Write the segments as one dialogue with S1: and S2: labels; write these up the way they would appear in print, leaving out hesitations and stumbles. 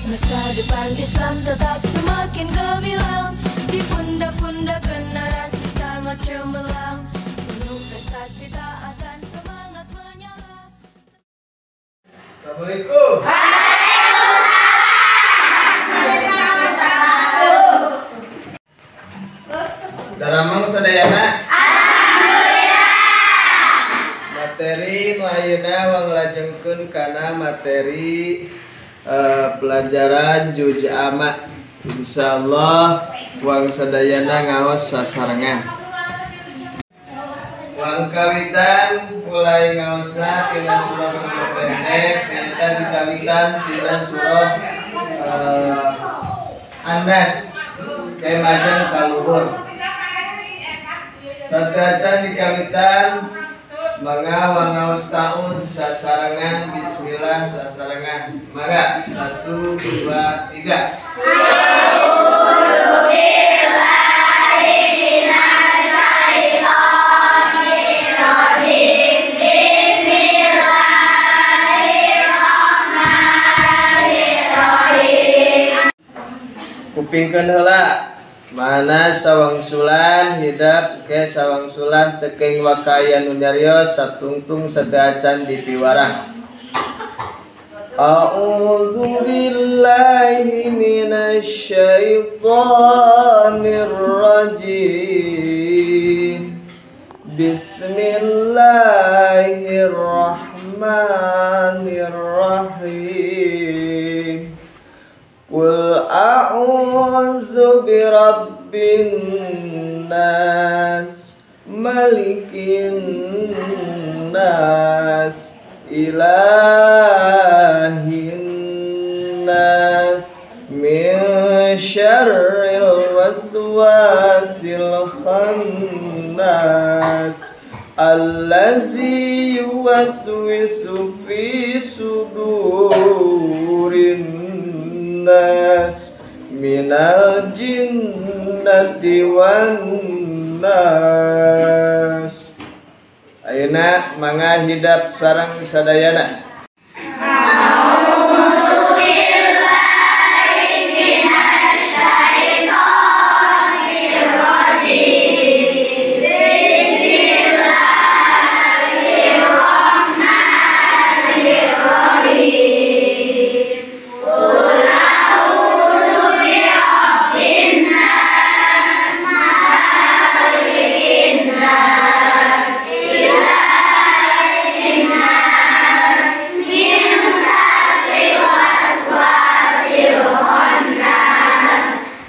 S1: Masa depan Islam tetap semakin gemilang, di pundak-pundak generasi sangat cemerlang, penuh prestasi taat dan semangat menyala.
S2: Assalamualaikum. Waalaikumsalam. Daramang sadayana. Alhamdulillah. Materi nu ayeuna wanglajengkeun kana materi pelajaran juz amma. Insyaallah wang sadayana ngaos sasarengan. Wang kawitan mulai ngaosna tina surah-surah pendek, nyaeta dikawitan tina surah An-Nas kemajeng kaluhur. Sateuacan dikawitan mangga wangaos taun sasarengan bismillah sasarengan. Mangga 1 2 3.
S3: A'udzu billahi minasyaitonir rajim. Bismillahirrahmanirrahim.
S2: Kupingkeun heula. Mana sawangsulan hidap ke sawangsulan tekeng wakaya nu nyarios satungtung sateuacan dipiwarang. A'udzu billahi minasyaitonir rajim. Bismillahirrahmanirrahim. Qul a'udzu birabbin nas, malikin nas, ilahin nas, min syarril waswasil khannas, allazi yuwaswisu fi sudurin nas, minal jinnati wan nas. Ayeuna mangga hidap sareng sadayana.
S3: A'udzu billahi minasyaitonir rajim. Bismillahirrahmanirrahim. Qul a'udzu birabbin nas, malikin nas, ilahin nas, min syarril waswasil khannas,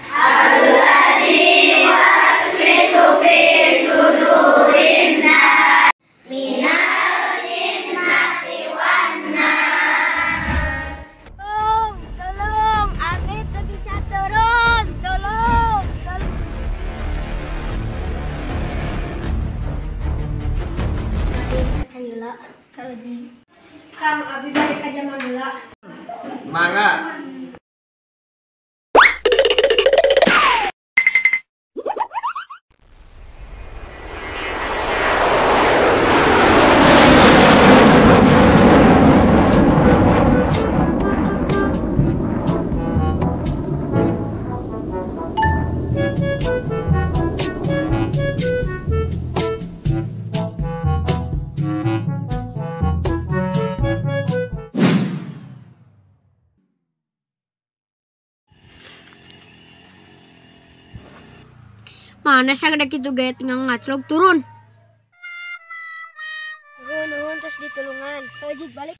S3: alladzi yuwaswisu fi sudurin nas, minal jinnati wan nas.
S4: Tolong, tolong, abi teu bisa turun, tolong, tolong. Kang, abi balik ka jaman heula.
S2: Mangga.
S4: Mana sagede kitu ge tinggal ngaclog turun. Nuhun terus ditulungan. Ojek balik.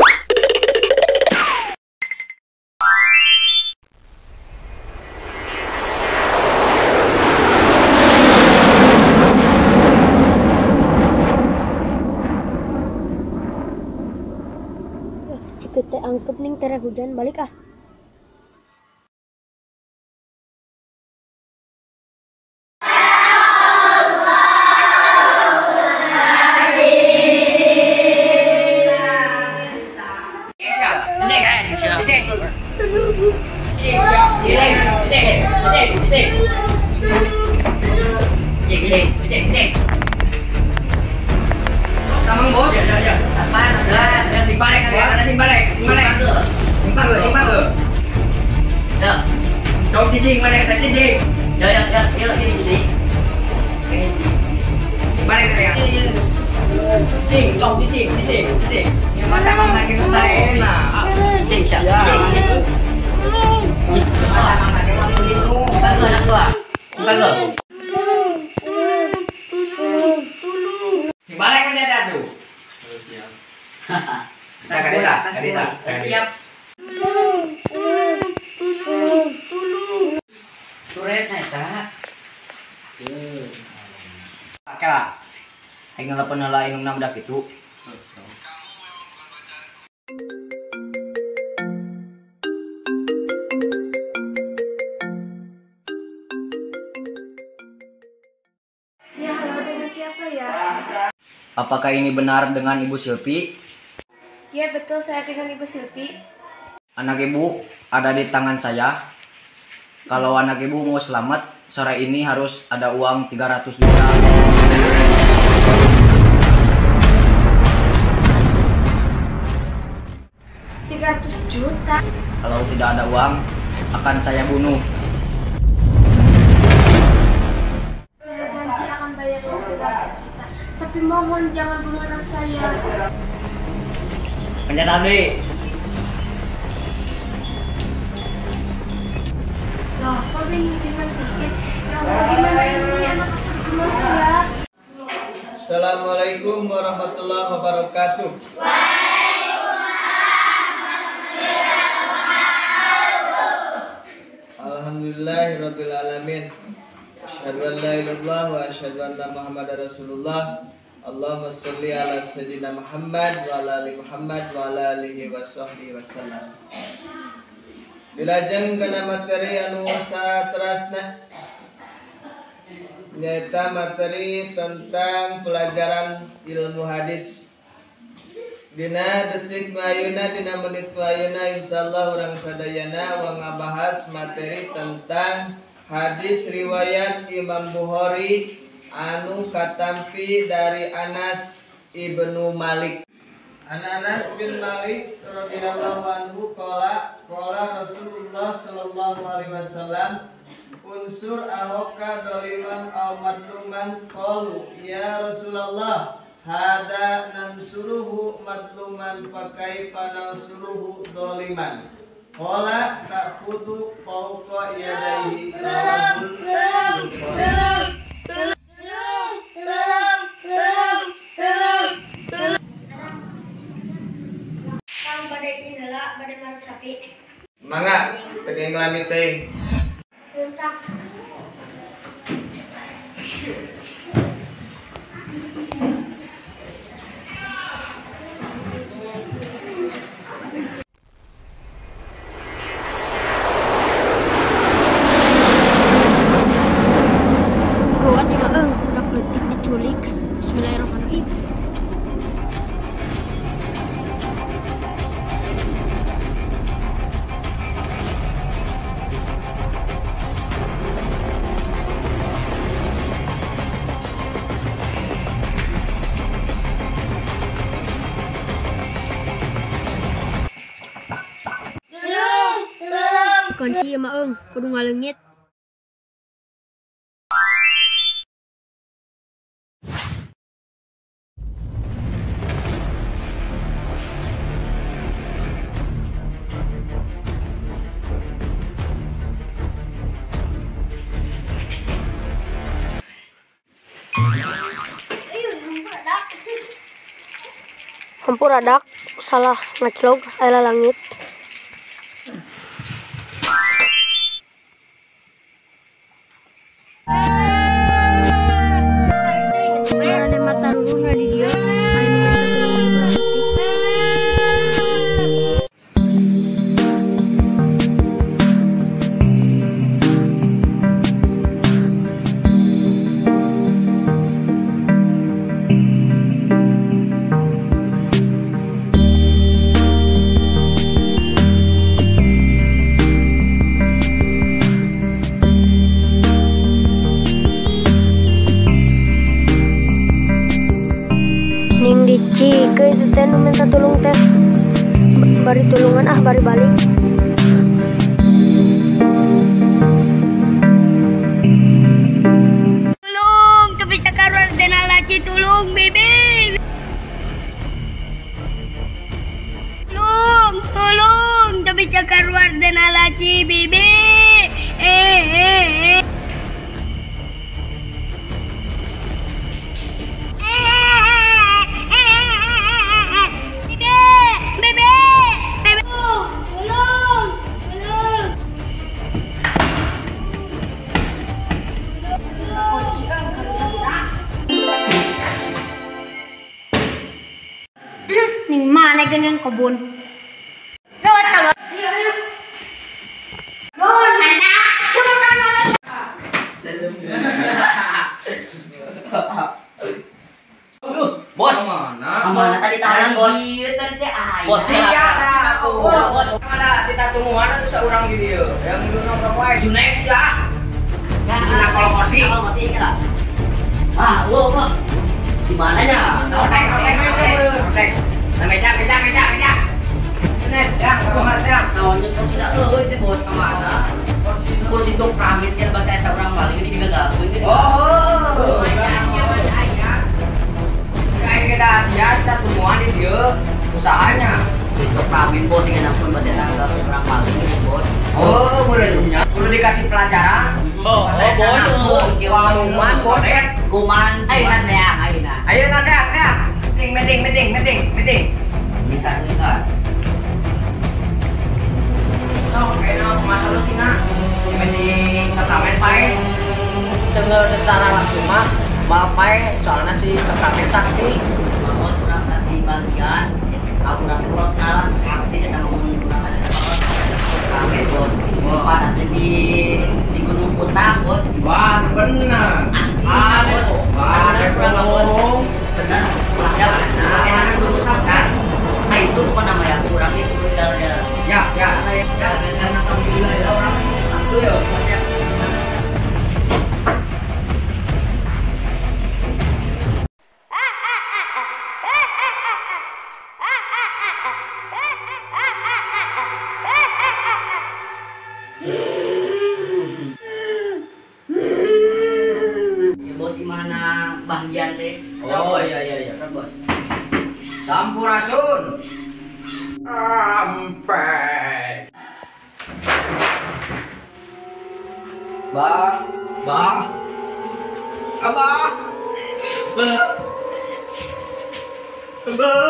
S4: Cikeut teh angkep ning tere hujan balik ah.
S5: Siap.
S6: Kela. Aing ngalepen heula indungna budak kitu.
S7: Ya, halo, dengan siapa ya?
S6: Apakah ini benar dengan Ibu Silpi?
S7: Ya, betul, saya dengan Ibu Silpi.
S6: Anak ibu ada di tangan saya. Kalau anak ibu mau selamat, sore ini harus ada uang 300 juta.
S7: 300 juta?
S6: Kalau tidak ada uang, akan saya bunuh.
S7: Saya janji akan bayar uang 300 juta. Tapi mohon jangan bunuh anak saya.
S6: Kenyataan deh.
S7: Loh, kok bingung dikit? Ya Allah, gimana ini? Anak aku gimana ya?
S2: Assalamualaikum warahmatullahi wabarakatuh.
S3: Waalaikumsalam warahmatullahi wabarakatuh.
S2: Alhamdulillahirabbil alamin. Asyhadu an la ilaha illallah wa asyhadu anna Muhammadar Rasulullah. Allahumma sholli ala sayyidina Muhammad wa ala ali Muhammad wa ala alihi wa sahbihi wasallam. Dilajeng kana materi anu saterasna nyaeta materi tentang pelajaran ilmu hadis. Dina detik ayeuna dina menit ayeuna insyaallah urang sadayana wa ngabahas materi tentang hadis riwayat Imam Bukhari anu katampi dari Anas ibnu Malik. An Anas bin Malik radhiyallahu anhu qala qala Rasulullah sallallahu alaihi wasallam unsur ahoka doliman aw madluman qalu ya Rasulullah hada nansuruhu madluman pakai panansuruhu doliman qala ta'khudhu fawqa yadayhi. Mangga, teuing lami teuing.
S4: Gawat mah eung, budak leutik diculik. Bismillahirrahmanirrahim. Kunci mah eung, kudu ngaleungit. Hampura dak salah ngaclog aya langit. Mata ruhna di dieu. Ning dicike itu teh nu minta tulung teh. Bari tulungan ah bari balik.
S3: Tulung, teu bisa karuan teh laki tulung bibi. Tulung, tulung, teu bisa karuan teh laki bibi.
S4: Ning mana geuning kebun. Gawat kalau. Ayo ayo. Mohon anak.
S6: Bos, mana tadi tahanan bos?
S5: Iya tadi teh aya.
S6: Bos iya atuh. Bos, mana kita tungguan atuh saurang di dieu. Yang dulu nongkrong wae Junex ya. Nah, kalau kursi.
S5: Kalau kursi lah. Wah, wo, wo. Di mana ya?
S6: Otek, otek, otek. Nah, meja, meja, meja, meja. Ini, ya, kemana ya?
S5: Naon kursi dah euy teh bos kemana? Kursi itu pamit sih bahasa eta urang maling ini digagalkeun.
S6: Oh, kayak kita Asia kita tungguan di dieu usahanya.
S5: Itu pamit bos dengan ampun bahasa eta urang maling ini bos.
S6: Oh, boleh kudu dikasih pelajaran.
S5: Oh, bos.
S6: Kuman, bos.
S5: Kuman, ayeuna teh, ayeuna.
S6: Ayeuna teh, teh. Meeting, meeting, meeting, meeting.
S5: Bentar, bentar.
S6: Sok, kayaknya kumaha solusina? Masih ketramen pae. Tengah secara langsung mah mal pae soalnya si ketramen sakti.
S5: Bos kurang kasih bagian, aku kurang kurang kenalan sakti saya mau kurang ada ketramen bos. Panas di Gunung Kutang bos.
S6: Wah benar.
S5: Ah bos, benar kurang bos. Benar, ya enak Gunung Kutang kan. Nah itu bukan nama yang kurang itu ya.
S6: Ya, ya, ya, alhamdulillah ya orang itu ya.
S5: Ya bos gimana bagian teh?
S6: Oh iya iya iya kan bos. Sampurasun. Sampai. Bah, bah, abah, bah, abah.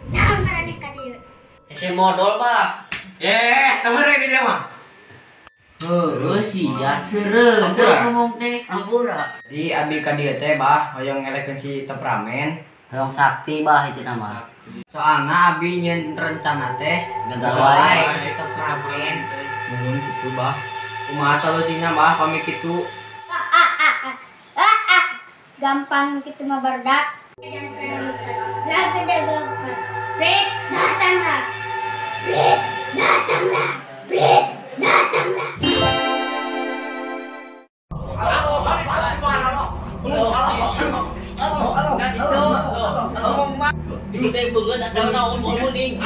S4: Nah, mana ka dieu?
S5: Ese modal bah.
S6: Temen di dia mah.
S5: Heuh, sia seureun ngomong teh. Ampura.
S6: Di abi ka dieu teh bah, hoyong ngelekeun si temperamen.
S5: Hoyong sakti bah itu nama.
S6: Soalna abi nyeun rencana teh
S5: gagal wae
S6: temperamen. Mun kitu bah. Kumaha solusina bah pamit kitu?
S4: Gampang kitu mah barudak. Brit datanglah. Brit datanglah. Brit datanglah.
S5: Itu teh beungeut ada naon muning.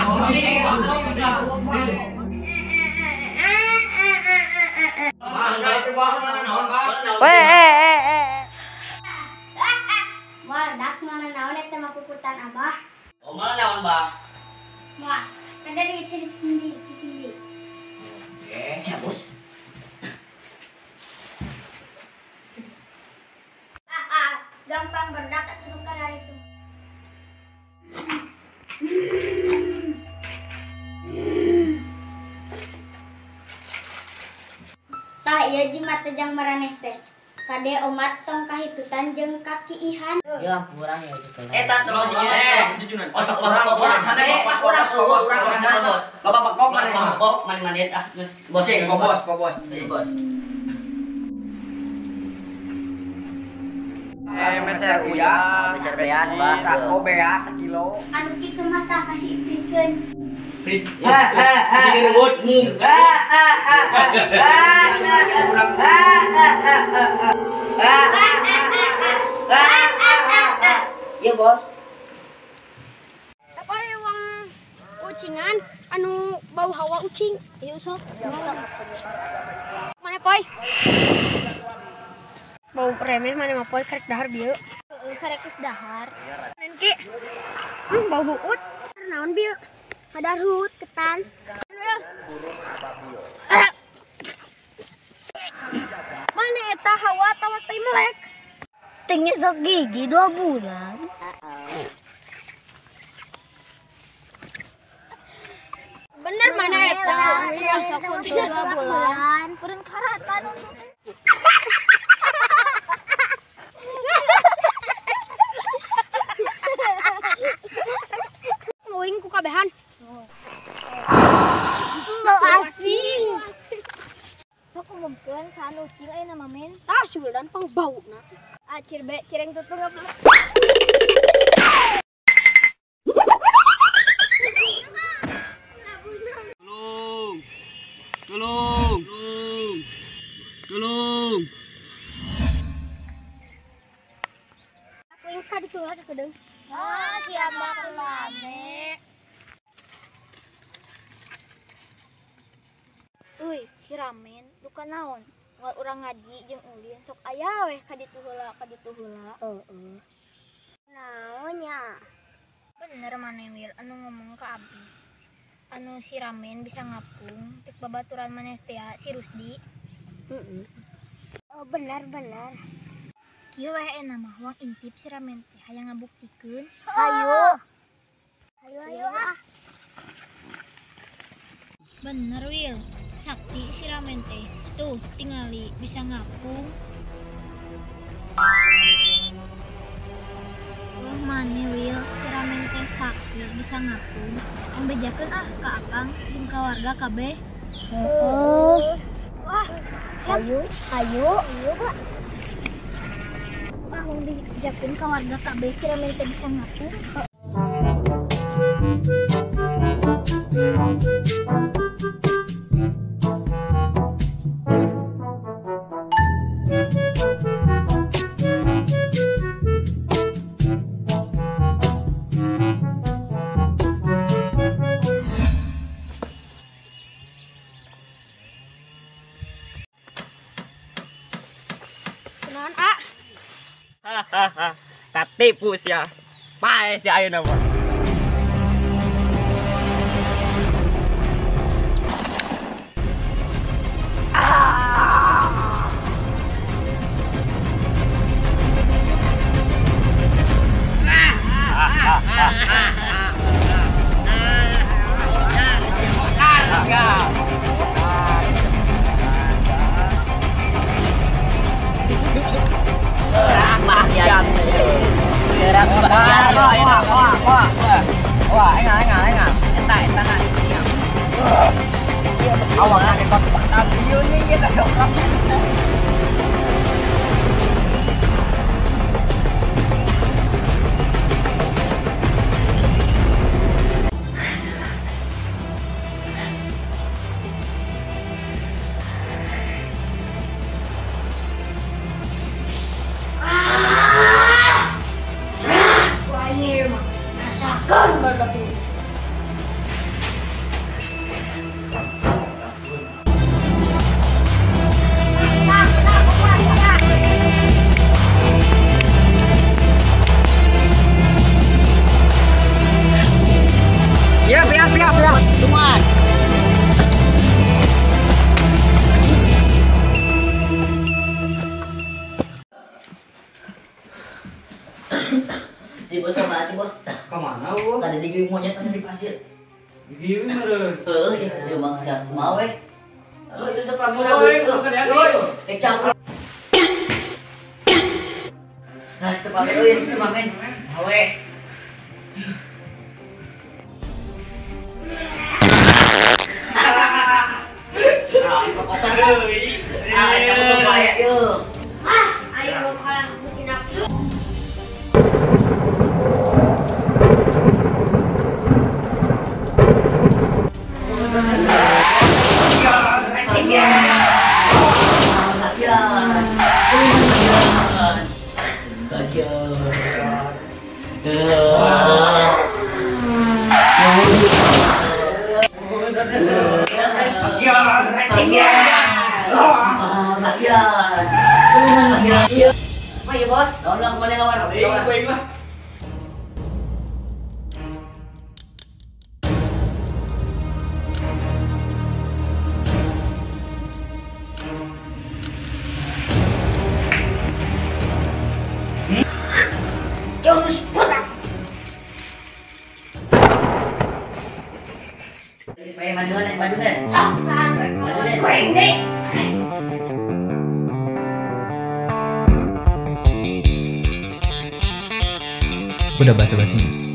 S4: Barudak mana naon eta mah kukutan abah.
S5: Oh, malah naon, Bah?
S4: Moal, kada dicicil-cicil.
S5: Oke, ya, Bos.
S4: Gampang barudak atuh nu kararitu.
S3: Tah ieu jimat teh jang maraneh teh. Kade omat tong kahitutan jeung kaki ihan.
S5: Ya kurang ya itu.
S6: Eta terus osok orang orang orang orang bos. Bapak pekok mana pekok mani-mani ah geus bos bos bos bos. Meser uya,
S5: meser beas, bah.
S6: Sako beas sakilo.
S3: Anu kitu mah tah kasih iprikeun.
S6: Prit. Ha ha ha. Sini mung. Ha ha ha ha. Ha ha ha ha.
S5: Iya, Bos.
S4: Apa uang ucingan anu bau hawa ucing. Ayo sok. Mana poy? Bau remeh mana mah poy karek dahar bieu.
S3: Heeh, karek geus dahar.
S4: Ki. Bau buut.
S3: Naon bieu? Hadar hut ketan.
S4: Mana eta hawa tawa teh melek?
S3: Teu nyesok gigi 2 bulan.
S4: Bener mana eta? Nyesok 2 bulan.
S3: Kurang karatan.
S4: Uing ku kabehan.
S3: Bau asing. Sok umumkeun ka anu ucing ayeuna mah men.
S4: Tah sugan pang bauna.
S3: Acir be cireng tutung apa.
S6: Tolong. Tolong. Tolong.
S4: Aku ingin ka ditu lah sakedeung.
S3: Ah, siapa rame. Uy, si Ramen, duka naon? Ngal urang ngaji jeung ulin sok aya weh ka ditu heula, ka ditu heula. Heeh. Naon nya?
S8: Bener maneh Wil anu ngomong ka abi. Anu si Ramen bisa ngapung tik babaturan maneh teh si Rusdi.
S4: Heeh. Oh, bener-bener.
S8: Kieu weh euna mah wang intip si Ramen teh hayang ngabuktikeun.
S3: Hayu. Hayu hayu ah.
S8: Bener Wil, sakti si Ramen teh. Tuh tingali bisa ngapung. Wah maneh Wil, si Ramen teh sakti bisa ngapung. Ang bejakeun ah ka akang jeung ka warga kabeh.
S3: Heeh.
S4: Wah,
S3: hayu, hayu, hayu Pak.
S8: Wah, mau dibejakeun ka warga kabeh si Ramen teh bisa ngapung.
S4: Kunaon, A?
S6: Hahaha. Katipu sia. Pae sia ayeuna mah. Wah, enggak, eta na. Awak na kita nih kita dong. Ya, ya, ya, ya. Cuman.
S5: Si bos sama si bos.
S6: Kamu
S9: Mana eueuh?
S5: Tadi digigit monyet pas di pasir.
S9: Digigit meureun.
S5: Heuh, ya bangsa kumaha we. Oh, itu sepramuda
S9: Oi, euy.
S5: Eh, capek. Nah, setepamen euy, setepamen. Awe. Ah, eta mah bahaya yeuh.
S3: Ah, aing mau kalah bikin api.
S5: Bos, lawan kemana lawan?
S9: Lawan.
S3: Terus putas.
S5: Maju.
S3: Goreng deh.
S2: Udah basa-basinya.